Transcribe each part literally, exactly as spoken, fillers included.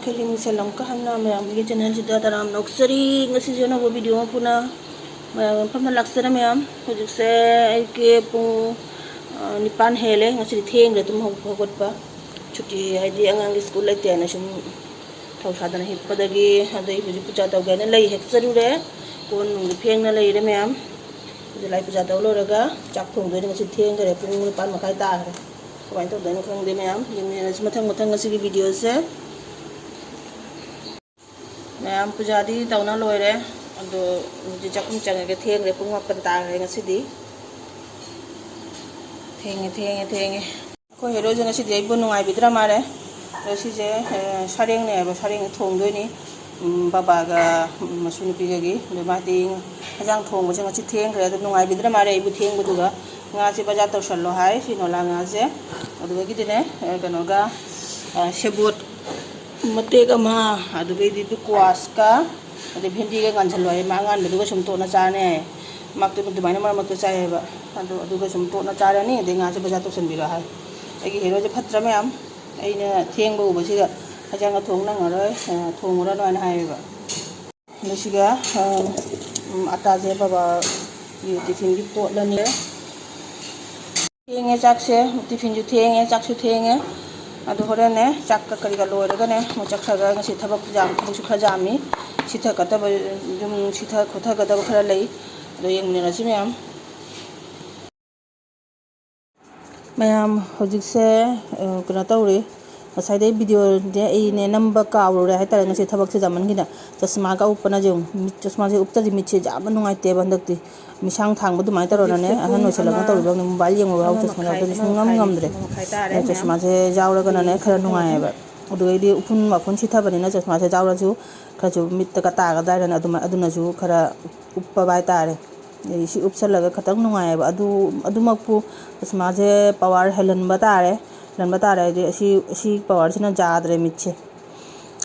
ꯈꯩꯂꯤꯡ ꯁꯦꯂꯝ ꯀꯍꯟꯅ ꯃꯌꯥꯝꯒꯤ ꯆꯦꯅꯦꯜꯁꯤꯗ ꯇꯔꯥꯝꯅ ꯑꯣꯛꯆꯔꯤ꯫ ꯉꯁꯤꯁꯨ ꯑꯅꯧꯕ ꯚꯤꯗꯤꯑꯣ ꯑꯃ ꯄꯨꯅ ꯃꯌꯥꯝꯒꯤ ꯃꯐꯝꯗ ꯂꯥꯛꯆꯔꯦ꯫ ꯃꯌꯥꯝ, ꯍꯧꯖꯤꯛꯁꯦ ꯑꯌꯨꯛꯀꯤ ꯄꯨꯡ, ꯑ, ꯅꯤꯄꯥꯟ ꯍꯦꯜꯂꯦ꯫ ꯉꯁꯤꯗꯤ ꯊꯦꯡꯈ꯭ꯔꯦ ꯇꯨꯝ ꯍꯧ-, ꯍꯧꯒꯠꯄ꯫ ꯁꯨꯇꯤ ꯍꯥꯏꯗꯤ ꯑꯉꯥꯡꯒꯤ ꯁ꯭ꯀꯨꯜ ꯂꯩꯇꯦꯅ ꯁꯨꯝ ꯊꯧꯁꯥꯗꯅ ꯍꯤꯞꯄꯗꯒꯤ ꯑꯗꯩ ꯍꯧꯖꯤꯛ ꯄꯨꯖꯥ ꯇꯧꯒꯦꯅ ꯂꯩ ꯍꯦꯛꯆꯔꯨꯔꯦ꯫ ꯀꯣꯟ ꯅꯨꯡꯗꯤ ꯐꯦꯡꯅ ꯂꯩꯔꯦ ꯃꯌꯥꯝ꯫ ꯑꯗꯨ ꯂꯥꯏ ꯄꯨꯖꯥ ꯇꯧ ꯂꯣꯏꯔꯒ ꯆꯥꯛ ꯊꯣꯡꯗꯣꯏꯅꯤ꯫ ꯉꯁꯤ ꯊꯦꯡꯈꯔꯦ, ꯄꯨꯡ ꯅꯤꯄꯥꯟ ꯃꯈꯥꯏ ꯇꯥꯈ꯭ꯔꯦ꯫ ꯀꯃꯥꯏꯅ ꯇꯧꯗꯣꯏꯅꯣ ꯈꯪꯗꯦ ꯃꯌꯥꯝ꯫ ꯌꯦꯡꯃꯤꯟꯅꯔꯁꯤ ꯃꯊꯪ ꯃꯊꯪ ꯉꯁꯤꯒꯤ ꯚꯤꯗꯤꯑꯣꯁꯦ꯫ ꯃꯌꯥꯝ ꯄꯨꯖꯥꯗꯤ ꯇꯧꯅ ꯂꯣꯏꯔꯦ꯫ ꯑꯗꯣ ꯍꯧꯖꯤꯛ ꯆꯥꯛꯈꯨꯝ ꯆꯪꯉꯒꯦ꯫ ꯊꯦꯡꯈ꯭ꯔꯦ, ꯄꯨꯡ ꯃꯥꯄꯟ ꯇꯥꯈ꯭ꯔꯦ ꯉꯁꯤꯗꯤ꯫ ꯊꯦꯡꯉꯦ, ꯊꯦꯡꯉꯦ, ꯊꯦꯡꯉꯦ꯫ ꯑꯩꯈꯣꯏ ꯍꯦꯔꯣꯁꯦ ꯉꯁꯤꯗꯤ ꯑꯩꯕꯨ ꯅꯨꯡꯉꯥꯏꯕꯤꯗ꯭ꯔ ꯃꯥꯜꯂꯦ꯫ ꯑꯗꯣ ꯁꯤꯁꯦ, ꯑ, ꯁꯔꯦꯡꯅꯦ ꯍꯥꯏꯕ, ꯁꯔꯦꯡ ꯊꯣꯡꯗꯣꯏꯅꯤ꯫ ꯎꯝ, ꯕꯕꯥꯒ, ꯎꯝ, ꯃꯁꯨ ꯅꯨꯄꯤꯒꯒꯤ꯫ ꯑꯗꯣ ꯃꯥꯗꯤ ꯍꯦꯟꯖꯥꯡ ꯊꯣꯡꯕꯁꯦ ꯉꯁꯤ ꯊꯦꯡꯈ꯭ꯔꯦ꯫ ꯑꯗꯣ ꯅꯨꯡꯉꯥꯏꯕꯤꯗ꯭ꯔ ꯃꯥꯜꯂꯦ ꯑꯩꯕꯨ ꯊꯦꯡꯕꯗꯨꯒ꯫ ꯉꯥꯁꯦ ꯕꯖꯥꯔ ꯇꯧꯁꯜꯂꯣ ꯍꯥꯏ, ꯁꯤ ꯅꯣꯂꯥ ꯉꯥꯁꯦ꯫ ꯑꯗꯨꯗꯒꯤꯗꯤꯅꯦ, ꯑ, ꯀꯩꯅꯣꯒ, ꯑ, ꯁꯦꯕꯣꯠ ꯃꯇꯦꯛ ꯑꯃ, ꯑꯗꯨꯗꯩꯗꯤ ꯗꯨꯀ꯭ꯋꯥꯁꯀ, ꯑꯗꯩ ꯚꯦꯟꯗꯤꯒ ꯉꯥꯟꯁꯜꯂꯣ ꯍꯥꯏ꯫ ꯃꯥ ꯑꯉꯥꯟꯕꯗꯨꯒ ꯁꯨꯝ ꯇꯣꯠꯅ ꯆꯥꯅꯤ ꯍꯥꯏ꯫ ꯃꯥꯛꯇꯤ ꯑꯗꯨꯃꯥꯏꯅ ꯃꯔꯛ ꯃꯔꯛꯇ ꯆꯥꯏꯌꯦꯕ꯫ ꯑꯗꯣ ꯑꯗꯨꯒ ꯁꯨꯝ ꯇꯣꯠꯅ ꯆꯥꯔꯅꯤ꯫ ꯑꯗꯩ ꯉꯥꯁꯦ ꯕꯖꯥꯔ ꯇꯧꯁꯟꯕꯤꯔꯣ ꯍꯥꯏ꯫ ꯑꯩꯒꯤ ꯍꯦꯔꯣꯁꯦ ꯐꯠꯇ꯭ꯔ ꯃꯌꯥꯝ? ꯑꯩꯅ ꯊꯦꯡꯕ ꯎꯕꯁꯤꯗ ꯍꯦꯟꯖꯥꯡꯒ ꯊꯣꯡ ꯅꯪꯉꯔꯣꯏ, ꯑ, ꯊꯣꯡꯉꯨꯔꯅꯨ ꯍꯥꯏꯅ ꯍꯥꯏꯌꯦꯕ꯫ ꯑꯗꯣ ꯁꯤꯒ, ꯑ, ꯎꯝ, ꯑꯇꯥꯁꯦ ꯕꯕꯥꯒꯤ ꯇꯤꯐꯤꯟꯒꯤ ꯇꯣꯠꯂꯅꯤ꯫ ꯊꯦꯡꯉꯦ ꯆꯥꯛꯁꯦ, ꯇꯤꯐꯤꯟꯁꯨ ꯊꯦꯡꯉꯦ, ꯆꯥꯛꯁꯨ ꯊꯦꯡꯉꯦ꯫ ꯑꯗꯣ ꯍꯣꯔꯦꯟꯅꯦ ꯆꯥꯛꯀ ꯀꯔꯤꯒ ꯂꯣꯏꯔꯒꯅꯦ ꯑꯃꯨꯛ ꯆꯠꯈ꯭ꯔꯒ ꯉꯁꯤ ꯊꯕꯛ ꯌꯥꯝ, ꯊꯕꯛꯁꯨ ꯈꯔ ꯌꯥꯝꯃꯤ꯫ ꯁꯤꯊ ꯀꯠꯇꯕ, ꯌꯨꯝ ꯁꯤꯊ ꯈꯣꯠꯊꯒꯗꯕ ꯈꯔ ꯂꯩ꯫ ꯑꯗꯣ ꯌꯦꯡꯃꯤꯟꯅꯔꯁꯤ ꯃꯌꯥꯝ꯫ ꯃꯌꯥꯝ ꯍꯧꯖꯤꯛꯁꯦ, ꯑ, ꯀꯩꯅꯣ ꯇꯧꯔꯤ꯫ ꯉꯁꯥꯏꯗꯩ ꯚꯤꯗꯤꯑꯣꯁꯦ ꯑꯩꯅꯦ ꯅꯝꯕ ꯀꯥꯎꯔꯨꯔꯦ ꯍꯥꯏꯇꯥꯔꯦ꯫ ꯉꯁꯤ ꯊꯕꯛꯁꯦ ꯌꯥꯝꯃꯟꯈꯤꯅ꯫ ꯆꯁꯃꯥꯒ ꯎꯞꯄꯅ ꯌꯦꯡꯉꯨ꯫ ꯃꯤꯠ, ꯆꯁꯃꯥꯁꯦ ꯎꯞꯇꯗꯤ ꯃꯤꯠꯁꯦ ꯌꯥꯝꯅ ꯅꯨꯡꯉꯥꯏꯇꯦꯕ ꯍꯟꯗꯛꯇꯤ꯫ ꯃꯤꯁꯥꯡ ꯊꯥꯡꯕ ꯑꯗꯨꯃꯥꯏꯅ ꯇꯧꯔꯅꯅꯦ꯫ ꯍꯧꯖꯤꯛꯁꯦ ꯑꯍꯟ ꯄꯨꯡ ꯑꯣꯏꯁꯜꯂꯛꯅ ꯑꯃ, ꯇꯧꯔꯤꯕ꯭ꯔꯥ ꯈꯪꯗꯦ꯫ ꯃꯣꯕꯥꯏꯜ ꯌꯦꯡꯉꯨꯕ ꯑꯃ ꯍꯥꯏꯕ ꯆꯁꯃꯥ ꯃꯈꯥꯏ, ꯌꯥꯎꯗ꯭ꯔꯗꯤ ꯑꯃ ꯁꯨꯡꯉꯝ ꯃꯈꯥꯏ, ꯉꯝꯗ꯭ꯔꯦ꯫ ꯑꯃ ꯃꯈꯥꯏ ꯇꯥꯔꯦ ꯑꯗ ꯃꯌꯥꯝ꯫ ꯆꯁꯃꯥꯁꯦ ꯌꯥꯎꯔꯒꯅꯅꯦ ꯈꯔ ꯅꯨꯡꯉꯥꯏꯌꯦꯕ꯫ ꯑꯗꯨꯗꯩꯗꯤ ꯎꯐꯨꯟ ꯋꯥꯐꯨꯟ ꯁꯤꯊꯕꯅꯤꯅ ꯆꯁꯃꯥꯁꯦ ꯌꯥꯎꯔꯁꯨ ꯈꯔꯁꯨ ꯃꯤꯠꯇꯒ ꯇꯥꯒꯗ꯭ꯔꯥ ꯍꯥꯏꯅ ꯑꯗꯨꯃꯥꯏ-, ꯑꯗꯨꯅꯁꯨ ꯈꯔ ꯎꯞꯄꯕ ꯍꯥꯏꯇꯥꯔꯦ꯫ ꯑꯗꯩ ꯁꯤ ꯎꯞꯁꯜꯂꯒ ꯈꯇꯪ ꯅꯨꯡꯉꯥꯏꯌꯦꯕ꯫ ꯑꯗꯨ, ꯑꯗꯨꯃꯛꯄꯨ ꯆꯁꯃꯥꯁꯦ ꯄꯋꯥꯔ ꯍꯦꯜꯍꯟꯕ ꯇꯥꯔꯦ꯫ ꯍꯦꯜꯍꯟꯕ ꯇꯥꯔꯦ ꯍꯥꯏꯗꯤ ꯑꯁꯤ, ꯑꯁꯤ ꯄꯋꯥꯔꯁꯤꯅ ꯌꯥꯗ꯭ꯔꯦ ꯃꯤꯠꯁꯦ꯫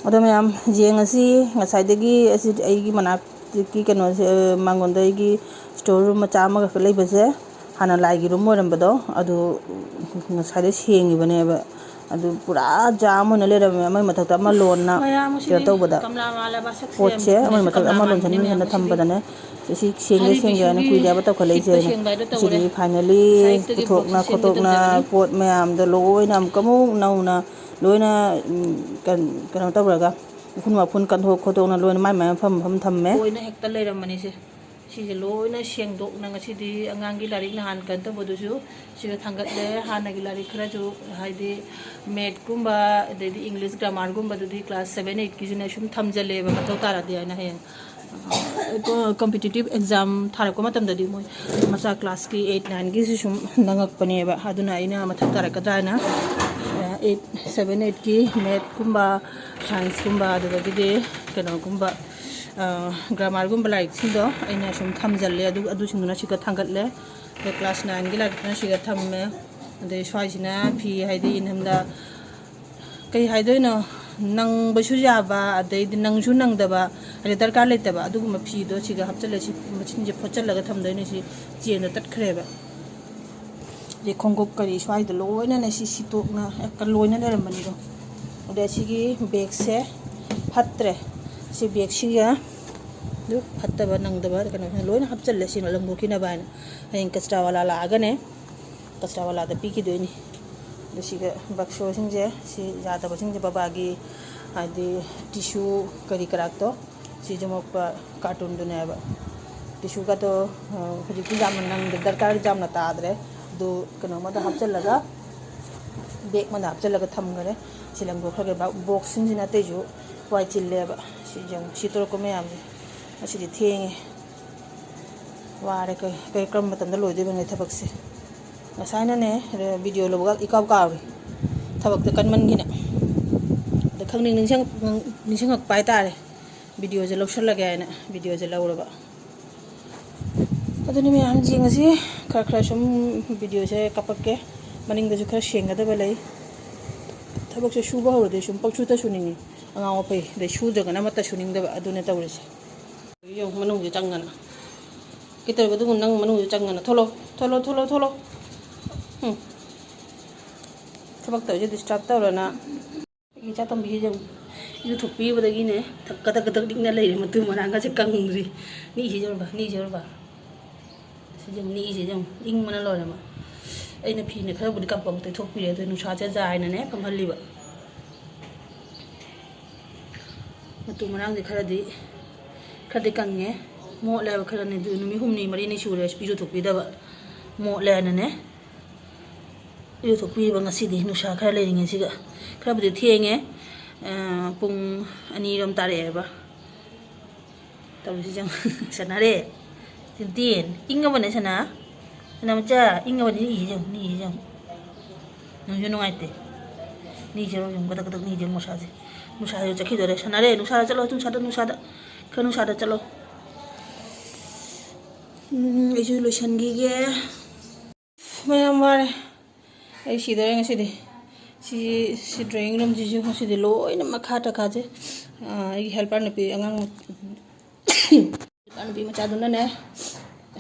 ꯑꯗꯣ ꯃꯌꯥꯝ ꯌꯦꯡꯉꯁꯤ꯫ ꯉꯁꯥꯏꯗꯒꯤ ꯑꯁꯤ ꯑꯩꯒꯤ ꯃꯅꯥꯛꯇꯒꯤ ꯀꯩꯅꯣꯁꯦ, ꯑ, ꯃꯥꯡꯒꯣꯟꯗ ꯑꯩꯒꯤ ꯁ꯭ꯇꯣꯔ ꯔꯨꯝ ꯃꯆꯥ ꯑꯃꯈꯛ ꯂꯩꯕꯁꯦ, ꯍꯥꯟꯅ ꯂꯥꯏꯒꯤ ꯔꯨꯝ ꯑꯣꯏꯔꯝꯕꯗꯣ, ꯑꯗꯨ ꯉꯁꯥꯏꯗꯩ ꯁꯦꯡꯉꯤꯕꯅꯦꯕ꯫ ꯑꯗꯨ ꯄꯨꯔꯥ ꯖꯥꯝ ꯑꯣꯏꯅ ꯂꯩꯔꯝꯃꯦ꯫ ꯑꯃꯒꯤ ꯃꯊꯛꯇ ꯑꯃ ꯂꯣꯟꯅ ꯃꯌꯥꯝ ꯀꯩꯅꯣ ꯁꯤꯗꯤ ꯇꯧꯕꯗ, ꯀꯃꯂꯥ ꯃꯥꯜꯂꯦꯕ, ꯁꯛꯁꯦ ꯄꯣꯠꯁꯦ ꯑꯃꯒꯤ ꯃꯁꯤ ꯃꯊꯛꯇ ꯀꯃꯂꯥ ꯑꯃ ꯃꯥꯟꯕꯤꯅꯦ ꯂꯣꯟꯁꯤꯟ ꯃꯌꯥꯝ ꯂꯣꯟꯁꯤꯟꯅ ꯃꯁꯤꯗꯤ꯫ ꯊꯝꯕꯗꯅꯦ, ꯁꯤ ꯁꯦꯡꯒꯦ ꯍꯥꯏꯗꯤ ꯁꯦꯡꯒꯦ ꯍꯥꯏꯅ ꯄꯤꯁꯨꯒꯤ ꯀꯨꯏꯔꯦ ꯍꯥꯏꯕ ꯇꯧꯈꯠꯂꯛꯏꯁꯦ꯫ ꯁꯤꯠꯄ ꯁꯦꯡꯕ ꯍꯥꯏꯗꯣ ꯇꯧꯔꯦ꯫ ꯁꯤꯗꯤ finally ꯉꯁꯥꯏ ꯑꯌꯨꯛꯇꯒꯤ ꯄꯨꯊꯣꯛꯅ ꯕꯣꯛꯁꯁꯦ ꯁꯦꯝꯒꯦ ꯈꯣꯠꯇꯣꯛꯅ ꯇꯧꯖꯕꯅꯤ꯫ ꯄꯣꯠ ꯃꯌꯥꯝꯗꯣ ꯂꯣꯏꯅ ꯑꯃꯨꯛꯀ ꯑꯃꯨꯛ ꯅꯧꯅ ꯂꯣꯏꯅ, ꯎꯝ, ꯀꯟ-, ꯀꯩꯅꯣ ꯇꯧꯔꯒ ꯎꯐꯨꯟ ꯋꯥꯐꯨꯟ ꯀꯟꯊꯣꯛ ꯈꯣꯠꯇꯣꯛꯅ ꯂꯣꯏꯅ ꯃꯥꯏ ꯃꯥꯏ ꯃꯐꯝ ꯃꯐꯝ ꯊꯝꯃꯦ꯫ ꯂꯣꯏꯅ ꯍꯦꯛꯇ ꯂꯩꯔꯝꯕꯅꯤꯁꯦ꯫ ꯁꯤꯁꯦ ꯂꯣꯏꯅ ꯁꯦꯡꯗꯣꯛꯅ ꯉꯁꯤꯗꯤ ꯑꯉꯥꯡꯒꯤ ꯂꯥꯏꯔꯤꯛ ꯅꯍꯥꯟ ꯀꯩꯅꯣ ꯇꯧꯕꯗꯨꯁꯨ ꯁꯤꯒ ꯊꯥꯡꯒꯠꯂꯦ꯫ ꯍꯥꯟꯅꯒꯤ ꯂꯥꯏꯔꯤꯛ ꯈꯔꯁꯨ, ꯍꯥꯏꯗꯤ mathsꯀꯨꯝꯕ, ꯑꯗꯩꯗꯤ English grammarꯒꯨꯝꯕꯗꯨꯗꯤ class seven eightꯀꯤꯁꯤꯅ ꯁꯨꯝ ꯊꯝꯖꯜꯂꯦꯕ, ꯃꯊꯧ ꯇꯥꯔꯗꯤ ꯍꯥꯏꯅ꯫ ꯍꯌꯦꯡ competitive exam ꯊꯥꯔꯛꯄ ꯃꯇꯝꯗꯗꯤ ꯃꯣꯏ ꯃꯆꯥ classꯀꯤ eight nineꯒꯤꯁꯨ ꯁꯨꯝ ꯅꯪꯉꯛꯄꯅꯦꯕ꯫ ꯑꯗꯨꯅ ꯑꯩꯅ ꯃꯊꯧ ꯇꯥꯔꯛꯀꯗ꯭ꯔꯥ ꯍꯥꯏꯅ, eight, seven eightꯀꯤ mathsꯀꯨꯝꯕ, scienceꯀꯨꯝꯕ, ꯑꯗꯨꯗꯒꯤꯗꯤ ꯀꯩꯅꯣꯒꯨꯝꯕ, grammarꯒꯨꯝꯕ ꯂꯥꯏꯔꯤꯛꯁꯤꯡꯗꯣ ꯑꯩꯅ ꯁꯨꯝ ꯊꯝꯖꯜꯂꯦ꯫ ꯑꯗꯨ, ꯑꯗꯨꯁꯤꯡꯗꯨꯅ ꯁꯤꯒ ꯊꯥꯡꯒꯠꯂꯦ꯫ ꯑꯗꯩ class nineꯒꯤ ꯂꯥꯏꯔꯤꯛꯇꯨꯅ ꯁꯤꯒ ꯊꯝꯃꯦ꯫ ꯑꯗꯩ ꯁ꯭ꯋꯥꯏꯁꯤꯅ ꯐꯤ, ꯍꯥꯏꯗꯤ ꯏꯟꯊꯝꯗ ꯀꯩ ꯍꯥꯏꯗꯣꯏꯅꯣ, ꯅꯪꯕꯁꯨ ꯌꯥꯕ, ꯑꯗꯩꯗꯤ ꯅꯪꯁꯨ ꯅꯪꯗꯕ, ꯍꯥꯏꯗꯤ ꯗꯔꯀꯥꯔ ꯂꯩꯇꯕ ꯑꯗꯨꯒꯨꯝꯕ ꯐꯤꯗꯣ ꯁꯤꯒ ꯍꯥꯞꯆꯤꯜꯂꯦ꯫ ꯁꯤ ꯃꯆꯤꯟꯁꯦ ꯐꯣꯠꯆꯜꯂꯒ ꯊꯝꯗꯣꯏꯅꯦ, ꯁꯤ ꯆꯦꯟꯗꯣ ꯇꯠꯈ꯭ꯔꯦꯕ꯫ ꯑꯗꯩ ꯈꯣꯡꯎꯞ ꯀꯔꯤ ꯁ꯭ꯋꯥꯏꯗ ꯂꯣꯏꯅꯅꯦ ꯁꯤ ꯁꯤꯠꯇꯣꯛꯅ ꯍꯦꯛꯇ ꯂꯣꯏꯅ ꯂꯩꯔꯝꯕꯅꯤꯗꯣ꯫ ꯑꯗꯩ ꯁꯤꯒꯤ bagꯁꯦ ꯐꯠꯇ꯭ꯔꯦ꯫ ꯁꯤ bagꯁꯤꯒ ꯑꯗꯨ ꯐꯠꯇꯕ ꯅꯪꯗꯕ ꯀꯩꯅꯣꯁꯤꯅ ꯂꯣꯏꯅ ꯍꯥꯞꯆꯜꯂꯦ, ꯁꯤ ꯂꯪꯊꯣꯛꯈꯤꯅꯕ ꯍꯥꯏꯅ꯫ ꯍꯌꯦꯡ ꯀꯆꯔꯥꯋꯥꯂꯥ ꯂꯥꯛꯑꯒꯅꯦ, ꯀꯆꯔꯥꯋꯥꯂꯥꯗ ꯄꯤꯈꯤꯗꯣꯏꯅꯤ꯫ ꯑꯗꯨ ꯁꯤꯒ ꯕꯛꯁꯣꯁꯤꯡꯁꯦ, ꯁꯤ ꯌꯥꯗꯕꯁꯤꯡꯁꯦ ꯕꯕꯥꯒꯤ, ꯍꯥꯏꯗꯤ tissue ꯀꯔꯤ ꯀꯔꯥꯛꯇꯣ, ꯁꯤ ꯌꯣꯝꯃꯛꯄ cartonꯗꯨꯅꯦꯕ꯫ Tissueꯒꯗꯣ, ꯑ, ꯍꯧꯖꯤꯛꯇꯤ ꯌꯥꯝꯅ ꯅꯪꯗ꯭ꯔꯦ, ꯗꯔꯀꯥꯔ ꯌꯥꯝꯅ ꯇꯥꯗ꯭ꯔꯦ꯫ ꯑꯗꯨ ꯀꯩꯅꯣ ꯑꯃꯗ ꯍꯥꯞꯆꯜꯂꯒ, bag ꯑꯃꯗ ꯍꯥꯞꯆꯜꯂꯒ ꯊꯝꯈꯔꯦ꯫ ꯁꯤ ꯂꯪꯊꯣꯛꯈ꯭ꯔꯒꯦ꯫ Boxꯁꯤꯡꯁꯤꯅ ꯑꯇꯩꯁꯨ ꯋꯥꯏ ꯆꯤꯜꯂꯦꯕ꯫ ꯁꯤ ꯌꯦꯡꯉꯨ, ꯁꯤ ꯇꯧꯔꯛꯄ ꯃꯌꯥꯝꯁꯦ꯫ ꯉꯁꯤꯗꯤ ꯊꯦꯡꯉꯦ꯫ ꯋꯥꯔꯦ꯫ ꯀꯩ, ꯀꯩ, ꯀꯔꯝꯕ ꯃꯇꯝꯗ ꯂꯣꯏꯗꯣꯏꯕꯅꯣ ꯊꯕꯛꯁꯦ? ꯉꯁꯥꯏꯅꯅꯦ, video ꯂꯧꯕꯒ ꯏꯀꯥꯎ ꯀꯥꯎꯔꯤ꯫ ꯊꯕꯛꯇ ꯀꯟꯃꯟꯒꯤꯅ꯫ ꯑꯗ ꯈꯪꯅꯤꯡ ꯅꯤꯡꯁꯤꯡ-, ꯅꯤꯡꯁꯤꯡꯉꯛꯄ ꯍꯥꯏꯇꯥꯔꯦ꯫ Videoꯁꯦ ꯂꯧꯁꯜꯂꯒꯦ ꯍꯥꯏꯅ videoꯁꯦ ꯂꯧꯔꯕ꯫ ꯑꯗꯨꯅꯤ ꯃꯌꯥꯝ, ꯌꯦꯡꯉꯁꯤ꯫ ꯈꯔ ꯈꯔ ꯁꯨꯝ videoꯁꯦ ꯀꯥꯞꯄꯛꯀꯦ꯫ ꯃꯅꯤꯡꯗꯁꯨ ꯈꯔ ꯁꯦꯡꯒꯗꯕ ꯂꯩ꯫ ꯊꯕꯛꯁꯦ ꯁꯨꯕ ꯍꯧꯔꯗꯤ ꯁꯨꯝ ꯄꯪꯁꯨꯗ ꯁꯨꯅꯤꯡꯉꯤ꯫ ꯑꯉꯥꯡ ꯑꯐꯩ꯫ ꯑꯗꯩ ꯁꯨꯗ꯭ꯔꯒꯅ ꯑꯃꯠꯇ ꯁꯨꯅꯤꯡꯗꯕ꯫ ꯑꯗꯨꯅꯦ ꯇꯧꯔꯤꯁꯦ꯫ ꯌꯦꯡꯉꯨ, ꯃꯅꯨꯡꯁꯦ ꯆꯪꯉꯅ꯫ ꯀꯩꯗꯧꯔꯤꯕ ꯑꯗꯨꯒ ꯅꯪ ꯃꯅꯨꯡꯁꯦ ꯆꯪꯉꯅ? ꯊꯣꯛꯂꯛꯑꯣ, ꯊꯣꯛꯂꯛꯑꯣ, ꯊꯣꯛꯂꯛꯑꯣ, ꯊꯣꯛꯂꯛꯑꯣ꯫ ꯎꯝ꯫ ꯊꯕꯛ ꯇꯧꯔꯤꯁꯦ ꯗꯤꯁꯇꯔꯕ ꯇꯧꯔꯅ꯫ ꯑꯩꯒꯤ ꯏꯆꯥ ꯇꯣꯝꯕꯤꯁꯦ ꯌꯦꯡꯉꯨ, ꯏꯔꯨ ꯊꯣꯛꯄꯤꯕꯗꯒꯤꯅꯦ ꯊꯛ-, ꯀꯗꯛ ꯀꯗꯛ ꯅꯤꯛꯅ ꯂꯩꯔꯦ, ꯃꯇꯨ ꯃꯔꯥꯡꯒꯁꯦ ꯀꯪꯗ꯭ꯔꯤ꯫ ꯅꯤꯛꯏꯁꯦ ꯌꯦꯡꯉꯨꯕ, ꯅꯤꯛꯏꯁꯦ ꯌꯦꯡꯉꯨꯕ꯫ ꯁꯤ ꯌꯦꯡꯉꯨ, ꯅꯤꯛꯏꯁꯦ ꯌꯦꯡꯉꯨ, ꯏꯪꯕꯅ ꯂꯣꯏꯔꯦ ꯃꯥ꯫ ꯑꯩꯅ ꯐꯤꯅꯦ ꯈꯔꯕꯨꯗꯤ ꯀꯪꯄ ꯇꯩꯊꯣꯛꯄꯤꯔꯦ, ꯑꯗꯨ ꯅꯨꯡꯁꯥꯁꯦ ꯌꯥꯏꯅꯅꯦ ꯐꯝꯍꯜꯂꯤꯕ꯫ ꯃꯇꯨ ꯃꯔꯥꯡꯁꯦ ꯈꯔꯗꯤ, ꯈꯔꯗꯤ ꯀꯪꯉꯦ, ꯃꯣꯠꯂꯦꯕ ꯈꯔꯅꯤ꯫ ꯑꯗꯨ ꯅꯨꯃꯤꯠ ꯍꯨꯝꯅꯤ ꯃꯔꯤꯅꯤ ꯁꯨꯔꯦ ꯏꯔꯨ ꯊꯣꯛꯄꯤꯗꯕ, ꯃꯣꯠꯂꯦ ꯍꯥꯏꯅꯅꯦ꯫ ꯏꯔꯨ ꯊꯣꯛꯄꯤꯔꯤꯕ ꯉꯁꯤꯗꯤ ꯅꯨꯡꯁꯥ ꯈꯔ ꯂꯩꯔꯤꯉꯩꯁꯤꯒ꯫ ꯈꯔꯕꯨꯗꯤ ꯊꯦꯡꯉꯦ, ꯑ, ꯄꯨꯡ ꯑꯅꯤꯔꯣꯝ ꯇꯥꯔꯛꯑꯦꯕ꯫ ꯇꯧꯔꯤꯁꯤ ꯌꯦꯡꯉꯨ꯫ ꯁꯥꯟꯅꯔꯦ꯫ ꯇꯤꯟꯇꯤꯟ, ꯏꯪꯉꯕꯅꯦ ꯁꯅꯥ? ꯁꯅꯥ ꯃꯆꯥ, ꯏꯪꯉꯕꯅꯦ, ꯅꯤꯛꯏꯁꯦ ꯌꯦꯡꯉꯨ, ꯅꯤꯛꯏꯁꯦ ꯌꯦꯡꯉꯨ꯫ ꯅꯨꯡꯁꯨ ꯅꯨꯡꯉꯥꯏꯇꯦ꯫ ꯅꯤꯛꯏꯁꯦ ꯌꯦꯡꯉꯨ, ꯀꯗꯛ ꯀꯗꯛ ꯅꯤꯛꯏꯁꯦ ꯌꯦꯡꯉꯨ ꯅꯨꯡꯁꯥꯁꯦ꯫ ꯅꯨꯡꯁꯥꯁꯦ ꯆꯠꯈꯤꯗꯣꯔꯦ꯫ ꯁꯥꯟꯅꯔꯦ, ꯅꯨꯡꯁꯥꯗ ꯆꯠꯂꯣ, ꯅꯨꯡꯁꯥꯗ, ꯅꯨꯡꯁꯥꯗ꯫ ꯈꯔ ꯅꯨꯡꯁꯥꯗ ꯆꯠꯂꯣ꯫ ꯎꯝ, ꯑꯩꯁꯨ ꯂꯣꯏꯁꯟꯈꯤꯒꯦ꯫ ꯃꯌꯥꯝ ꯋꯥꯔꯦ꯫ ꯑꯩ ꯁꯤꯗꯣꯔꯦ ꯉꯁꯤꯗꯤ꯫ ꯁꯤ, ꯁꯤ drawing roomꯁꯤꯁꯨ ꯉꯁꯤꯗꯤ ꯂꯣꯏꯅ ꯃꯈꯥ ꯇꯛꯈꯥꯁꯦ, ꯑꯥ, ꯑꯩꯒꯤ helper ꯅꯨꯄꯤ ꯑꯉꯥꯡ, helper ꯅꯨꯄꯤ ꯃꯆꯥꯗꯨꯅꯅꯦ,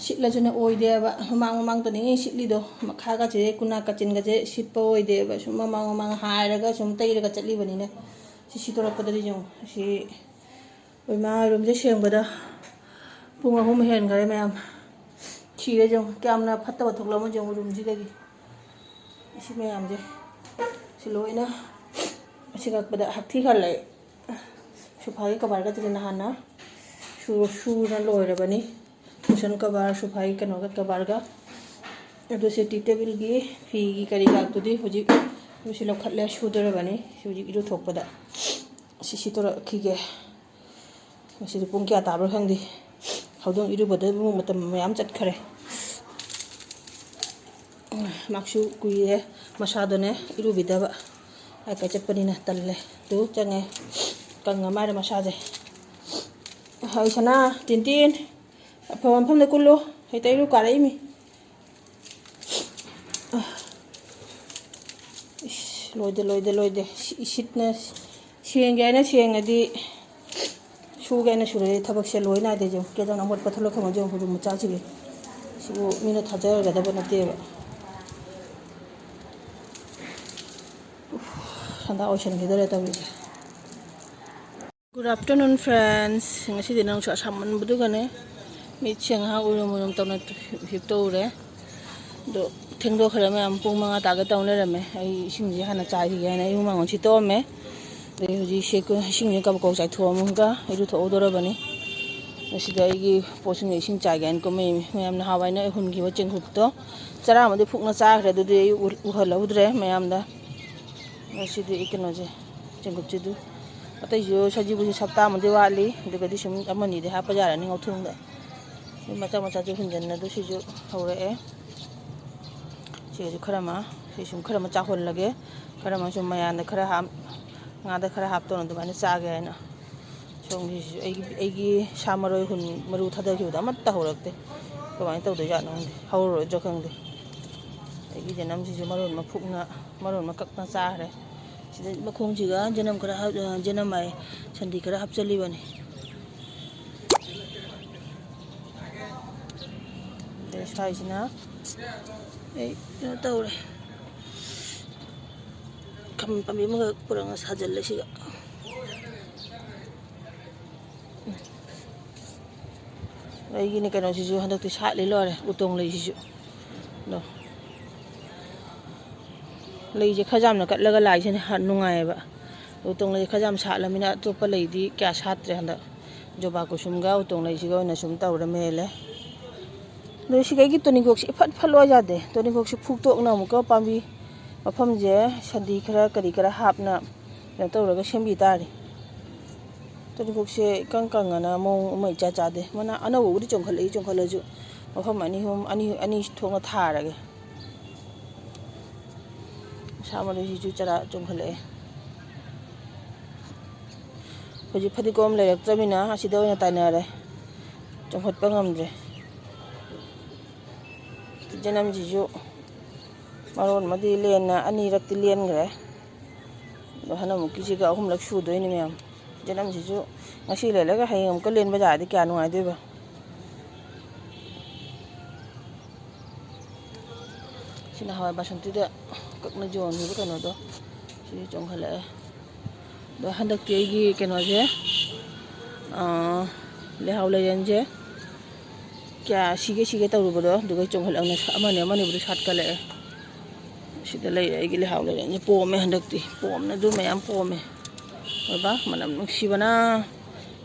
ꯁꯤꯠꯂꯁꯨꯅꯦ ꯑꯣꯏꯗꯦꯕ꯫ ꯃꯃꯥꯡ ꯃꯃꯥꯡꯗꯅꯤ ꯁꯤꯠꯂꯤꯗꯣ꯫ ꯃꯈꯥꯒꯁꯦ ꯀꯨꯅꯥ ꯀꯥꯆꯤꯟꯒꯁꯦ ꯁꯤꯠꯄ ꯑꯣꯏꯗꯦꯕ꯫ ꯁꯨꯝ ꯃꯃꯥꯡ ꯃꯃꯥꯡ ꯍꯥꯏꯔꯒ ꯁꯨꯝ ꯇꯩꯔꯒ ꯆꯠꯂꯤꯕꯅꯤꯅ꯫ ꯁꯤ ꯁꯤꯠꯇꯣꯔꯛꯄꯗꯗꯤ ꯌꯦꯡꯉꯨ꯫ ꯁꯤ ꯏꯃꯥ, roomꯁꯦ ꯁꯦꯡꯕꯗ ꯄꯨꯡ ꯑꯍꯨꯝ ꯍꯦꯟꯈꯔꯦ ꯃꯌꯥꯝ꯫ ꯊꯤꯔꯦ ꯌꯦꯡꯉꯨ, ꯀꯌꯥꯝꯅ ꯐꯠꯇꯕ ꯊꯣꯛꯂꯝꯃꯣ ꯌꯦꯡꯉꯨ roomꯁꯤꯗꯒꯤ꯫ ꯁꯤ ꯃꯌꯥꯝꯁꯦ, ꯁꯤ ꯂꯣꯏꯅ ꯁꯤ ꯀꯛꯄꯗ ꯍꯛꯊꯤ ꯈꯜꯂꯦ꯫ Sofaꯒꯤ coverꯒꯁꯤꯗꯤ ꯅꯍꯥꯟꯅ ꯁꯨ-, ꯁꯨꯅ ꯂꯣꯏꯔꯕꯅꯤ꯫ Cushion cover, sofaꯒꯤ ꯀꯩꯅꯣꯒ coverꯒ꯫ ꯑꯗꯨ ꯁꯤ tea tableꯒꯤ ꯐꯤꯒꯤ ꯀꯔꯤ ꯀꯥꯗꯨꯗꯤ ꯍꯧꯖꯤꯛ ꯁꯤ ꯂꯧꯈꯠꯂꯦ, ꯁꯨꯗꯣꯔꯕꯅꯤ꯫ ꯁꯤ ꯍꯧꯖꯤꯛ ꯏꯔꯨꯊꯣꯛꯄꯗ ꯁꯤ ꯁꯤꯠꯇꯣꯔꯛꯈꯤꯒꯦ꯫ ꯉꯁꯤꯗꯤ ꯄꯨꯡ ꯀꯌꯥ ꯇꯥꯕ꯭ꯔꯥ ꯈꯪꯗꯦ꯫ ꯍꯧꯗꯣꯡ ꯏꯔꯨꯕꯗ ꯑꯃꯨꯛ ꯃꯇꯝ ꯃꯌꯥꯝ ꯆꯠꯈꯔꯦ꯫ ꯃꯥꯁꯨ ꯀꯨꯏꯔꯦ ꯃꯁꯥꯗꯣꯅꯦ ꯏꯔꯨꯕꯤꯗꯕ꯫ ꯀꯥꯏ ꯀꯥꯏ ꯆꯠꯄꯅꯤꯅ ꯇꯜꯂꯦ꯫ ꯇꯨ ꯆꯪꯉꯦ꯫ ꯀꯪꯉ ꯃꯥꯜꯂꯦ ꯃꯁꯥꯁꯦ꯫ ꯍꯩ ꯁꯅꯥ, ꯇꯤꯟꯇꯤꯟ, ꯑꯐꯕ ꯃꯐꯝꯗ ꯀꯨꯜꯂꯨ꯫ ꯍꯦꯛꯇ ꯏꯔꯨ ꯀꯥꯔꯛꯏꯃꯤ꯫ ꯏꯁ, ꯂꯣꯏꯗꯦ, ꯂꯣꯏꯗꯦ, ꯂꯣꯏꯗꯦ꯫ ꯁꯤ ꯏꯁꯤꯠꯅ ꯁꯦꯡꯒꯦ ꯍꯥꯏꯅ ꯁꯦꯡꯉꯗꯤ ꯁꯨꯒꯦ ꯍꯥꯏꯅ ꯁꯨꯔꯗꯤ ꯊꯕꯛꯁꯦ ꯂꯣꯏ ꯅꯥꯏꯗꯦ꯫ ꯌꯦꯡꯉꯨ, ꯀꯦꯗꯧꯅ ꯑꯃꯣꯠꯄ ꯊꯣꯛꯂꯛꯈ꯭ꯔꯕ ꯌꯦꯡꯉꯨ, ꯍꯧꯖꯤꯛ ꯃꯆꯥꯁꯤꯡꯁꯦ꯫ ꯁꯤꯕꯨ ꯃꯤꯅ ꯊꯥꯖꯔꯒꯗꯕ ꯅꯠꯇꯦꯕ꯫ ꯈꯟꯗꯥ ꯑꯣꯏꯁꯤꯟꯈꯤꯗꯣꯔꯦ ꯇꯧꯔꯤꯁꯦ꯫ Good afternoon, friends. ꯉꯁꯤꯗꯤ ꯅꯨꯡꯁꯥ ꯁꯥꯃꯟꯕꯗꯨꯒꯅꯦ, ꯃꯤꯠꯁꯦ ꯉꯥꯏꯍꯥꯛ ꯎꯏꯔꯨꯝ ꯎꯏꯔꯨꯝ ꯇꯧꯅ ꯍꯤꯞꯇꯣꯛꯎꯔꯦ꯫ ꯑꯗꯣ ꯊꯦꯡꯗꯣꯛꯈ꯭ꯔꯦ ꯃꯌꯥꯝ, ꯄꯨꯡ ꯃꯉꯥ ꯇꯥꯒꯦ ꯇꯧ ꯂꯩꯔꯝꯃꯦ꯫ ꯑꯩ ꯏꯁꯤꯡꯁꯦ ꯍꯥꯟꯅ ꯆꯥꯏꯈꯤꯒꯦ ꯍꯥꯏꯅ ꯑꯩ ꯍꯨꯃꯥꯡ ꯑꯣꯟ ꯁꯤꯠꯇꯣꯛꯑꯝꯃꯦ꯫ ꯑꯗꯩ ꯍꯧꯖꯤꯛꯁꯦ ꯏꯁꯤꯡꯁꯦ ꯀꯕꯛ ꯀꯕꯛ ꯆꯥꯏꯊꯣꯛꯑꯝꯃꯒ ꯏꯔꯨꯊꯣꯛꯍꯧꯗꯣꯔꯕꯅꯤ꯫ ꯉꯁꯤꯗꯤ ꯑꯩꯒꯤ ꯄꯣꯠꯁꯤꯡꯗꯣ ꯏꯁꯤꯡ ꯆꯥꯏꯒꯦ ꯍꯥꯏꯅ ꯀꯨꯝꯃꯛꯏꯅꯤ꯫ ꯃꯌꯥꯝ ꯅꯍꯥꯟꯋꯥꯏ ꯅꯣꯏ ꯍꯨꯟꯈꯤꯕ ꯆꯦꯡꯀꯨꯞꯇꯣ ꯆꯔꯥ ꯑꯃꯗꯤ ꯐꯨꯛꯅ ꯆꯥꯈ꯭ꯔꯦ, ꯑꯗꯨꯗꯤ ꯑꯩ ꯎ-, ꯎꯍꯜꯍꯧꯗ꯭ꯔꯦ ꯃꯌꯥꯝꯗ꯫ ꯉꯁꯤꯗꯤ ꯑꯩ ꯀꯩꯅꯣꯁꯦ, ꯆꯦꯡꯀꯨꯞꯁꯤꯗꯨ, ꯑꯇꯩꯁꯨ ꯁꯖꯤꯕꯨꯁꯨ ꯁꯞꯇꯥ ꯑꯃꯗꯤ ꯋꯥꯠꯂꯤ, ꯑꯗꯨꯒꯗꯤ ꯁꯨꯝ ꯑꯃꯅꯤꯗꯤ ꯍꯥꯞꯄ ꯌꯥꯔꯅꯤ ꯉꯧꯊꯣꯡꯗ꯫ ꯑꯗꯩ ꯃꯆꯥ ꯃꯆꯥꯁꯨ ꯍꯨꯟꯖꯟꯅꯗꯣ ꯁꯤꯁꯨ ꯍꯧꯔꯛꯑꯦ꯫ ꯁꯤꯒꯁꯨ ꯈꯔ ꯑꯃ, ꯁꯤ ꯁꯨꯝ ꯈꯔ ꯑꯃ ꯆꯥꯍꯜꯂꯒꯦ, ꯈꯔ ꯑꯃ ꯁꯨꯝ ꯃꯌꯥꯝꯗ ꯈꯔ ꯍꯥꯞ-, ꯉꯥꯗ ꯈꯔ ꯍꯥꯞꯇꯧꯅ ꯑꯗꯨꯃꯥꯏꯅ ꯆꯥꯒꯦ ꯍꯥꯏꯅ꯫ ꯁꯣꯝꯒꯤꯁꯤꯁꯨ ꯑꯩꯒꯤ, ꯑꯩꯒꯤ ꯁꯥ ꯃꯔꯣꯏ ꯍꯨꯟ, ꯃꯔꯨ ꯊꯥꯗꯈꯤꯕꯗꯣ ꯑꯃꯠꯇ ꯍꯧꯔꯛꯇꯦ꯫ ꯀꯃꯥꯏꯅ ꯇꯧꯗꯣꯏꯖꯥꯠꯅꯣ ꯈꯪꯗꯦ, ꯍꯧꯔꯔꯣꯏꯗ꯭ꯔꯥ ꯈꯪꯗꯦ꯫ ꯑꯩꯒꯤ ꯌꯦꯅꯝꯁꯤꯁꯨ ꯃꯔꯣꯟ ꯃꯐꯨꯛꯅ, ꯃꯔꯣꯟ ꯃꯀꯛꯅ ꯆꯥꯈ꯭ꯔꯦ꯫ ꯁꯤꯗ ꯃꯈꯣꯡꯁꯤꯒ ꯌꯦꯅꯝ ꯈꯔ ꯍꯥꯞ-, ꯑ, ꯌꯦꯅꯝ ꯍꯥꯏ, ꯁꯟꯊꯤ ꯈꯔ ꯍꯥꯞꯆꯜꯂꯤꯕꯅꯤ꯫ ꯑꯗꯩ ꯁ꯭ꯋꯥꯏꯁꯤꯅ ꯑꯩ ꯀꯩꯅꯣ ꯇꯧꯔꯦ, ꯈꯥꯃꯦꯟ ꯄꯥꯝꯕꯤ ꯑꯃꯈꯛ ꯄꯨꯔꯛꯑꯒ ꯁꯥꯖꯜꯂꯦ ꯁꯤꯒ꯫ ꯑꯩꯒꯤꯅꯦ ꯀꯩꯅꯣꯁꯤꯁꯨ ꯍꯟꯗꯛꯇꯤ ꯁꯥꯠꯂꯤ ꯂꯣꯏꯔꯦ, ꯎꯇꯣꯡ ꯂꯩꯁꯤꯁꯨ꯫ ꯑꯗꯣ ꯂꯩꯁꯦ ꯈꯔ ꯌꯥꯝꯅ ꯀꯠꯂꯒ ꯂꯥꯏꯁꯦ ꯅꯨꯡꯉꯥꯏꯌꯦꯕ꯫ ꯎꯇꯣꯡ ꯂꯩ ꯈꯔ ꯌꯥꯝ ꯁꯥꯠꯂꯃꯤꯅ ꯑꯇꯣꯞꯄ ꯂꯩꯗꯤ ꯀꯌꯥ ꯁꯥꯠꯇ꯭ꯔꯦ ꯍꯟꯗꯛ꯫ ꯖꯣꯕꯥ ꯀꯨꯁꯨꯝꯒ ꯎꯇꯣꯡ ꯂꯩꯁꯤꯒ ꯑꯣꯏꯅ ꯁꯨꯝ ꯇꯧꯔ ꯃꯦꯜꯂꯦ꯫ ꯑꯗꯣ ꯁꯤꯒ ꯑꯩꯒꯤ ꯇꯣꯅꯤꯡꯈꯣꯛꯁꯦ ꯏꯐꯠ ꯐꯠꯂꯣ ꯌꯥꯗꯦ꯫ ꯇꯣꯅꯤꯡꯈꯣꯛꯁꯦ ꯐꯨꯛꯇꯣꯛꯅ ꯑꯃꯨꯛꯀ ꯄꯥꯝꯕꯤ ꯃꯐꯝꯁꯦ ꯁꯟꯊꯤ ꯈꯔ ꯀꯔꯤ ꯈꯔ ꯍꯥꯞꯅ ꯀꯩꯅꯣ ꯇꯧꯔꯒ ꯁꯦꯝꯕꯤ ꯇꯥꯔꯦ꯫ ꯇꯣꯅꯤꯡꯈꯣꯛꯁꯦ ꯏꯀꯪ ꯀꯪꯉꯅ ꯃꯑꯣꯡ ꯑꯃ ꯏꯆꯥ ꯆꯥꯗꯦ꯫ ꯃꯅꯥ ꯑꯅꯧꯕꯕꯨꯗꯤ ꯆꯣꯡꯈꯠꯂꯛꯏ, ꯆꯣꯡꯈꯠꯂꯁꯨ ꯃꯐꯝ ꯑꯅꯤ ꯑꯍꯨꯝ, ꯑꯅꯤ, ꯑꯅꯤ ꯊꯣꯛꯅ ꯊꯥꯔꯒꯦ꯫ ꯁꯥ ꯃꯔꯣꯏꯁꯤꯁꯨ ꯆꯔꯥ ꯆꯣꯡꯈꯠꯂꯛꯑꯦ꯫ ꯍꯧꯖꯤꯛ ꯐꯗꯤꯒꯣꯝ ꯂꯩꯔꯛꯇ꯭ꯔꯃꯤꯅ ꯑꯁꯤꯗ ꯑꯣꯏꯅ ꯇꯥꯏꯅꯔꯦ, ꯆꯣꯡꯈꯠꯄ ꯉꯝꯗ꯭ꯔꯦ꯫ ꯆꯅꯝꯁꯤꯁꯨ ꯃꯔꯣꯟ ꯑꯃꯗꯤ ꯂꯦꯟꯅ ꯑꯅꯤꯔꯛꯇꯤ ꯂꯦꯟꯈ꯭ꯔꯦ꯫ ꯑꯗꯣ ꯍꯟꯗꯛꯃꯨꯛꯀꯤꯁꯤꯒ ꯑꯍꯨꯝꯂꯛ ꯁꯨꯗꯣꯏꯅꯤ ꯃꯌꯥꯝ꯫ ꯆꯅꯝꯁꯤꯁꯨ ꯉꯁꯤ ꯂꯦꯜꯂꯒ ꯍꯌꯦꯡ ꯑꯃꯨꯛꯀ ꯂꯦꯟꯕ ꯌꯥꯔꯗꯤ ꯀꯌꯥ ꯅꯨꯡꯉꯥꯏꯗꯣꯏꯕ꯫ ꯁꯤꯅ ꯍꯋꯥꯏ ꯕꯥꯁꯟꯇꯤꯗ ꯀꯛꯅ ꯌꯣꯟꯈꯤꯕ ꯀꯩꯅꯣꯗꯣ꯫ ꯆꯣꯡꯈꯠꯂꯛꯑꯦ꯫ ꯑꯗꯣ ꯍꯟꯗꯛꯇꯤ ꯑꯩꯒꯤ ꯀꯩꯅꯣꯁꯦ, ꯑꯥ, ꯂꯩꯍꯥꯎ ꯂꯩꯔꯦꯟꯁꯦ ꯀꯌꯥ ꯁꯤꯒꯦ ꯁꯤꯒꯦ ꯇꯧꯔꯨꯕꯗꯣ, ꯑꯗꯨꯒ ꯆꯣꯡꯈꯠꯂꯛꯅ ꯑꯃꯅꯤ ꯑꯃꯅꯤꯕꯨꯗꯤ ꯁꯥꯠꯀꯠꯂꯛꯑꯦ꯫ ꯁꯤꯗ ꯂꯩꯔꯦ ꯑꯩꯒꯤ ꯂꯩꯍꯥꯎ ꯂꯩꯔꯦꯟꯁꯦ꯫ ꯄꯣꯝꯃꯦ ꯍꯟꯗꯛꯇꯤ, ꯄꯣꯝꯅ ꯑꯗꯨ ꯃꯌꯥꯝ ꯄꯣꯝꯃꯦ꯫ ꯑꯣꯏꯕ ꯃꯅꯝ ꯅꯨꯡꯁꯤꯕꯅ,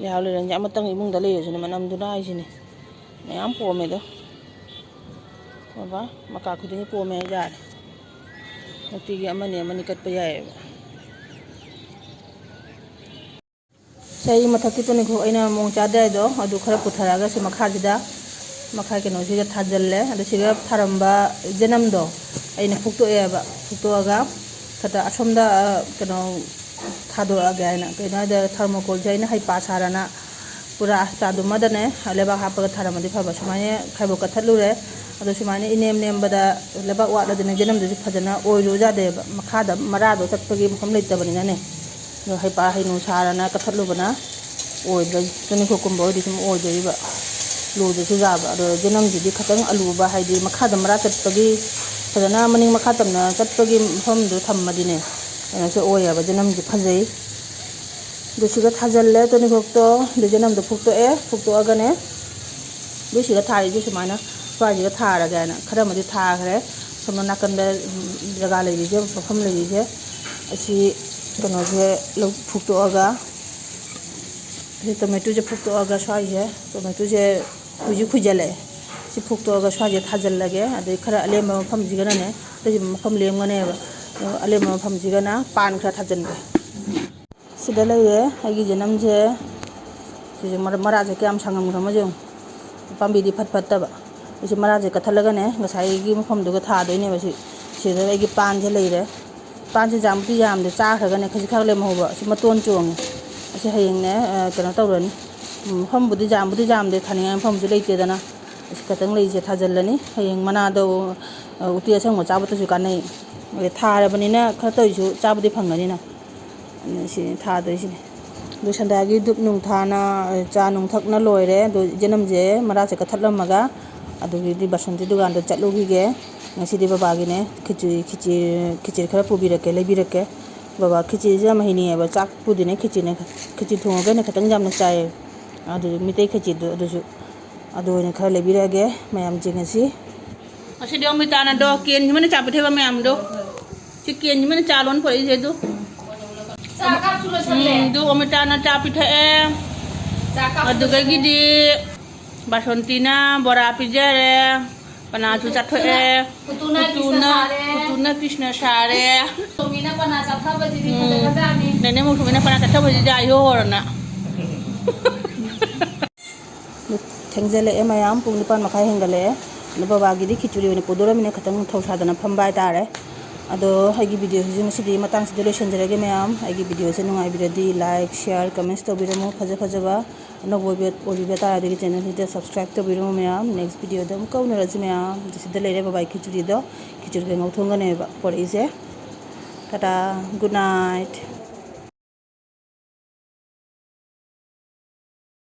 ꯂꯩꯍꯥꯎ ꯂꯩꯔꯦꯟꯁꯦ ꯑꯃꯇꯪ ꯏꯃꯨꯡꯗ ꯂꯩꯔꯁꯨꯅꯦ, ꯃꯅꯝꯗꯨꯅ ꯍꯥꯏꯁꯤꯅꯤ꯫ ꯃꯌꯥꯝ ꯄꯣꯝꯃꯦꯗꯣ꯫ ꯑꯣꯏꯕ ꯃꯀꯥ ꯈꯨꯗꯤꯡꯒꯤ ꯄꯣꯝꯃꯦ ꯍꯥꯏꯇꯥꯔꯦ꯫ ꯅꯨꯡꯇꯤꯒꯤ ꯑꯃꯅꯤ ꯑꯃꯅꯤ ꯀꯠꯄ ꯌꯥꯏꯑꯕ꯫ ꯁꯤ ꯑꯩ ꯃꯊꯛꯀꯤ ꯇꯨꯅꯤꯈꯣꯛ ꯑꯩꯅ ꯃꯑꯣꯡ ꯆꯥꯗꯦ ꯍꯥꯏꯗꯣ, ꯑꯗꯨ ꯈꯔ ꯄꯨꯊꯔꯛꯑꯒ ꯁꯤ ꯃꯈꯥꯁꯤꯗ, ꯃꯈꯥ ꯀꯩꯅꯣꯁꯤꯗ ꯊꯥꯖꯤꯜꯂꯦ꯫ ꯑꯗꯣ ꯁꯤꯗ ꯊꯥꯔꯝꯕ ꯖꯅꯝꯗꯣ ꯑꯩꯅ ꯐꯨꯛꯇꯣꯛꯑꯦꯕ꯫ ꯐꯨꯛꯇꯣꯛꯑꯒ ꯈꯛꯇ ꯑꯁꯣꯝꯗ, ꯑ, ꯀꯩꯅꯣ ꯊꯥꯗꯣꯔꯛꯑꯒꯦ ꯍꯥꯏꯅ, ꯀꯩꯅꯣ ꯍꯥꯏꯗ ꯊꯔꯃꯣꯀꯣꯜꯁꯦ ꯑꯩꯅ ꯍꯩꯄꯥ ꯁꯥꯔꯅ ꯄꯨꯔꯥ ꯑꯁꯇꯥꯗꯨꯃꯗꯅꯦ ꯂꯩꯕꯥꯛ ꯍꯥꯞꯄꯒ ꯊꯥꯔꯝꯃꯗꯤ ꯐꯕ꯫ ꯁꯨꯃꯥꯏꯅ ꯈꯥꯏꯕꯣꯛ ꯀꯠꯊꯠꯂꯨꯔꯦ꯫ ꯑꯗꯣ ꯁꯨꯃꯥꯏꯅ ꯏꯅꯦꯝ ꯅꯦꯝꯕꯗ ꯂꯩꯕꯥꯛ ꯋꯥꯠꯂꯗꯤꯅꯦ, ꯖꯅꯝꯗꯨꯁꯨ ꯐꯖꯅ ꯑꯣꯏꯔꯨ ꯌꯥꯗꯦꯕ꯫ ꯃꯈꯥꯗ ꯃꯔꯥꯗꯣ ꯆꯠꯄꯒꯤ ꯃꯐꯝ ꯂꯩꯇꯕꯅꯤꯅꯅꯦ, ꯑꯗꯣ ꯍꯩꯄꯥ ꯍꯩꯅꯨ ꯁꯥꯔꯅ ꯀꯠꯊꯠꯂꯨꯕꯅ ꯑꯣꯏꯗ꯭ꯔꯦ꯫ ꯇꯨꯅꯤꯈꯣꯛꯀꯨꯝꯕ ꯑꯣꯏꯗꯤ ꯁꯨꯝ ꯑꯣꯏꯗꯣꯔꯤꯕ, ꯂꯨꯗ꯭ꯔꯁꯨ ꯌꯥꯕ꯫ ꯑꯗꯣ ꯖꯅꯝꯁꯤꯗꯤ ꯈꯤꯇꯪ ꯑꯂꯨꯕ, ꯍꯥꯏꯗꯤ ꯃꯈꯥꯗ ꯃꯔꯥ ꯆꯠꯄꯒꯤ, ꯐꯖꯅ ꯃꯅꯤꯡ ꯃꯈꯥ ꯇꯝꯅ ꯆꯠꯄꯒꯤ ꯃꯐꯝꯗꯣ ꯊꯝꯃꯗꯤꯅꯦ, ꯀꯩꯅꯣꯁꯦ ꯑꯣꯏꯌꯦꯕ, ꯖꯅꯝꯁꯦ ꯐꯖꯩ꯫ ꯑꯗꯨ ꯁꯤꯒ ꯊꯥꯖꯤꯜꯂꯦ ꯇꯨꯅꯤꯈꯣꯛꯇꯣ, ꯑꯗꯨ ꯖꯅꯝꯗꯣ ꯐꯨꯛꯇꯣꯛꯑꯦ꯫ ꯐꯨꯛꯇꯣꯛꯑꯒꯅꯦ, ꯑꯗꯨ ꯁꯤꯒ ꯊꯥꯔꯤꯁꯦ ꯁꯨꯃꯥꯏꯅ ꯁ꯭ꯋꯥꯏꯁꯤꯒ ꯊꯥꯔꯒꯦꯅ ꯈꯔ ꯑꯃꯗꯤ ꯊꯥꯈ꯭ꯔꯦ꯫ ꯁꯣꯝꯗ ꯅꯥꯀꯟꯗ, ꯎꯝ, ꯖꯒꯥ ꯂꯩꯔꯤꯁꯦ, ꯃꯐꯝ ꯂꯩꯔꯤꯁꯦ, ꯑꯁꯤ ꯀꯩꯅꯣꯁꯦ ꯂꯧ-, ꯐꯨꯛꯇꯣꯛꯑꯒ, ꯑꯁꯤ ꯇꯣꯃꯦꯇꯣꯁꯦ ꯐꯨꯛꯇꯣꯛꯑꯒ ꯁ꯭ꯋꯥꯏꯁꯦ, ꯇꯣꯃꯦꯇꯣꯁꯦ ꯈꯨꯏꯁꯨ ꯈꯨꯏꯖꯜꯂꯛꯑꯦ꯫ ꯁꯤ ꯐꯨꯛꯇꯣꯛꯑꯒ ꯁ꯭ꯋꯥꯏꯁꯦ ꯊꯥꯖꯤꯜꯂꯒꯦ꯫ ꯑꯗꯩ ꯈꯔ ꯑꯂꯦꯝꯕ ꯃꯐꯝꯁꯤꯒꯅꯅꯦ, ꯑꯇꯩꯁꯤ ꯃꯐꯝ ꯂꯦꯝꯒꯅꯦꯕ, ꯑꯗꯣ ꯑꯂꯦꯝꯕ ꯃꯐꯝꯁꯤꯒꯅ ꯄꯥꯟ ꯈꯔ ꯊꯥꯖꯤꯟꯒꯦ꯫ ꯁꯤꯗ ꯂꯩꯔꯦ ꯑꯩꯒꯤ ꯖꯅꯝꯁꯦ꯫ ꯁꯤꯁꯦ ꯃꯔ-, ꯃꯔꯥꯁꯦ ꯀꯌꯥꯝ ꯁꯪꯉꯝꯈ꯭ꯔꯃꯣ ꯌꯦꯡꯉꯨ꯫ ꯄꯥꯝꯕꯤꯗꯤ ꯐꯠ ꯐꯠꯇꯕ꯫ ꯑꯩꯁꯦ ꯃꯔꯥꯁꯦ ꯀꯠꯊꯠꯂꯒꯅꯦ, ꯉꯁꯥꯏꯒꯤ ꯃꯐꯝꯗꯨꯒ ꯊꯥꯗꯣꯏꯅꯦꯕ꯫ ꯁꯤ, ꯁꯤꯗ ꯑꯩꯒꯤ ꯄꯥꯟꯁꯦ ꯂꯩꯔꯦ꯫ ꯄꯥꯟꯁꯦ ꯌꯥꯝꯕꯨꯗꯤ ꯌꯥꯝꯗꯦ, ꯆꯥꯈ꯭ꯔꯒꯅꯦ ꯈꯖꯤꯛꯈꯛ ꯂꯦꯝꯍꯧꯕ꯫ ꯑꯁꯤ ꯃꯇꯣꯟ ꯆꯣꯡꯉꯦ꯫ ꯑꯁꯤ ꯍꯌꯦꯡꯅꯦ, ꯑ, ꯀꯩꯅꯣ ꯇꯧꯔꯅꯤ꯫ ꯎꯝ, ꯃꯐꯝꯕꯨꯗꯤ ꯌꯥꯝꯕꯨꯗꯤ ꯌꯥꯝꯗꯦ, ꯊꯥꯅꯤꯡꯉꯥꯏ ꯃꯐꯝꯁꯨ ꯂꯩꯇꯦꯗꯅ꯫ ꯑꯁꯤ ꯈꯛꯇꯪ ꯂꯩꯁꯦ ꯊꯥꯖꯤꯜꯂꯅꯤ꯫ ꯍꯌꯦꯡ ꯃꯅꯥꯗꯣ, ꯑ, ꯎꯇꯤ ꯑꯁꯪꯕ ꯆꯥꯕꯗꯁꯨ ꯀꯥꯟꯅꯩ꯫ ꯑꯗꯩ ꯊꯥꯔꯕꯅꯤꯅ ꯈꯔ ꯇꯧꯔꯤꯁꯨ ꯆꯥꯕꯗꯤ ꯐꯪꯒꯅꯤꯅ꯫ ꯑꯗꯨꯅ ꯁꯤꯅꯤ ꯊꯥꯗꯣꯏꯁꯤꯅꯦ꯫ ꯑꯗꯨ ꯁꯟꯗꯥꯒꯤ ꯙꯨꯞ ꯅꯨꯡ ꯊꯥꯅ, ꯆꯥ ꯅꯨꯡ ꯊꯛꯅ ꯂꯣꯏꯔꯦ꯫ ꯑꯗꯨ ꯖꯅꯝꯁꯦ ꯃꯔꯥꯁꯦ ꯀꯠꯊꯠꯂꯝꯃꯒ ꯑꯗꯨꯒꯤꯗꯤ ꯕꯥꯁꯟꯇꯤ ꯗꯨꯀꯥꯟꯗ ꯆꯠꯂꯨꯈꯤꯒꯦ꯫ ꯉꯁꯤꯗꯤ ꯕꯕꯥꯒꯤꯅꯦ ꯈꯦꯆ꯭ꯔꯤ, ꯈꯦꯆ꯭ꯔꯤ, ꯈꯦꯆ꯭ꯔꯤ ꯈꯔ ꯄꯨꯕꯤꯔꯛꯀꯦ, ꯂꯩꯕꯤꯔꯛꯀꯦ꯫ ꯕꯕꯥ ꯈꯦꯆꯤꯁꯦ ꯌꯥꯝ ꯍꯩꯅꯤꯡꯉꯦꯕ, ꯆꯥꯛꯄꯨꯗꯤꯅꯦ ꯈꯦꯆꯤꯅꯦ, ꯈꯦꯆꯤ ꯊꯣꯡꯉꯒꯅ ꯈꯤꯇꯪ ꯌꯥꯝꯅ ꯆꯥꯏꯌꯦ꯫ ꯑꯗꯨ ꯃꯤꯇꯩ ꯈꯦꯆꯤꯗꯣ ꯑꯗꯨꯁꯨ, ꯑꯗꯨ ꯑꯣꯏꯅ ꯈꯔ ꯂꯩꯕꯤꯔꯛꯑꯒꯦ ꯃꯌꯥꯝꯁꯤꯡ ꯑꯁꯤ꯫ ꯉꯁꯤꯗꯤ ꯑꯃꯤꯇꯥꯅꯗꯣ ꯀꯦꯟꯁꯤꯃꯅ ꯆꯥ ꯄꯤꯊꯛꯏꯕ ꯃꯌꯥꯝꯗꯣ꯫ ꯁꯤ ꯀꯦꯟꯁꯤꯃꯅ ꯆꯥ ꯂꯣꯟ ꯄꯨꯔꯛꯏꯁꯦ ꯑꯗꯨ꯫ ꯆꯥ ꯀꯥꯞꯁꯨ ꯂꯣꯏꯁꯜꯂꯦ꯫ ꯎꯝ, ꯑꯗꯨ ꯑꯃꯤꯇꯥꯅ ꯆꯥ ꯄꯤꯊꯛꯑꯦ꯫ ꯆꯥ ꯀꯥꯞꯁꯨ ꯑꯗꯨꯗꯒꯤꯗꯤ ꯕꯥꯁꯣꯟꯇꯤꯅ ꯕꯣꯔꯥ ꯄꯤꯖꯔꯦ꯫ ꯄꯅꯥꯁꯨ ꯆꯥꯊꯣꯛꯑꯦ꯫ ꯄꯨꯇꯨꯅ ꯀ꯭ꯔꯤꯁꯅ ꯄꯨꯇꯨꯅ, ꯁꯥꯔꯦ꯫ ꯄꯨꯇꯨꯅ ꯀ꯭ꯔꯤꯁꯅ ꯁꯥꯔꯦ꯫ ꯇꯣꯃꯤꯅ ꯄꯅꯥ ꯆꯥꯊꯕꯁꯤꯗꯤ ꯎꯝ꯫ ꯐꯖꯈ꯭ꯔꯖꯥꯠꯅꯤ꯫ ꯅꯦꯅꯦ ꯃꯨꯛꯁꯨꯃꯤꯅ ꯄꯅꯥ ꯆꯥꯊꯕꯁꯤꯗꯤ ꯑꯥ ꯌꯧꯔꯅ꯫ ꯊꯦꯡꯖꯜꯂꯛꯑꯦ ꯃꯌꯥꯝ, ꯄꯨꯡ ꯅꯤꯄꯥꯟ ꯃꯈꯥꯏ ꯍꯦꯟꯒꯠꯂꯛꯑꯦ꯫ ꯑꯗꯣ ꯕꯕꯥꯒꯤꯗꯤ ꯈꯤꯆꯨꯔꯤ ꯑꯣꯏꯅ ꯄꯨꯗꯣꯔꯃꯤꯅ ꯈꯤꯇꯪ ꯊꯧꯁꯥꯗꯅ ꯐꯝꯕ ꯍꯥꯏꯇꯥꯔꯦ꯫ ꯑꯗꯣ ꯑꯩꯒꯤ ꯚꯤꯗꯤꯑꯣꯁꯤꯁꯨ ꯉꯁꯤꯗꯤ ꯃꯇꯥꯡꯁꯤꯗ ꯂꯣꯏꯁꯤꯟꯖꯔꯒꯦ ꯃꯌꯥꯝ꯫ ꯑꯩꯒꯤ ꯚꯤꯗꯤꯑꯣꯁꯦ ꯅꯨꯡꯉꯥꯏꯕꯤꯔꯗꯤ like, share, comments ꯇꯧꯕꯤꯔꯝꯃꯨ꯫ ꯐꯖ ꯐꯖꯕ ꯑꯅꯧꯕ ꯑꯣꯏꯕ, ꯑꯣꯏꯕꯤꯕ ꯇꯥꯔꯗꯤ ꯑꯩꯒꯤ ꯆꯦꯅꯦꯜꯁꯤꯗ subscribe ꯇꯧꯕꯤꯔꯝꯃꯨ ꯃꯌꯥꯝ꯫ Next ꯚꯤꯗꯤꯑꯣꯗ ꯑꯃꯨꯛꯀ ꯎꯅꯔꯁꯤ ꯃꯌꯥꯝ꯫ ꯁꯤꯗ ꯂꯩꯔꯦ ꯕꯕꯥꯒꯤ ꯈꯤꯆꯨꯔꯤꯗꯣ꯫ ꯈꯤꯆꯨꯔꯤ ꯀꯥꯡꯉꯧ ꯊꯣꯡꯒꯅꯦꯕ ꯄꯣꯔꯛꯏꯁꯦ꯫ Tata, good night꯫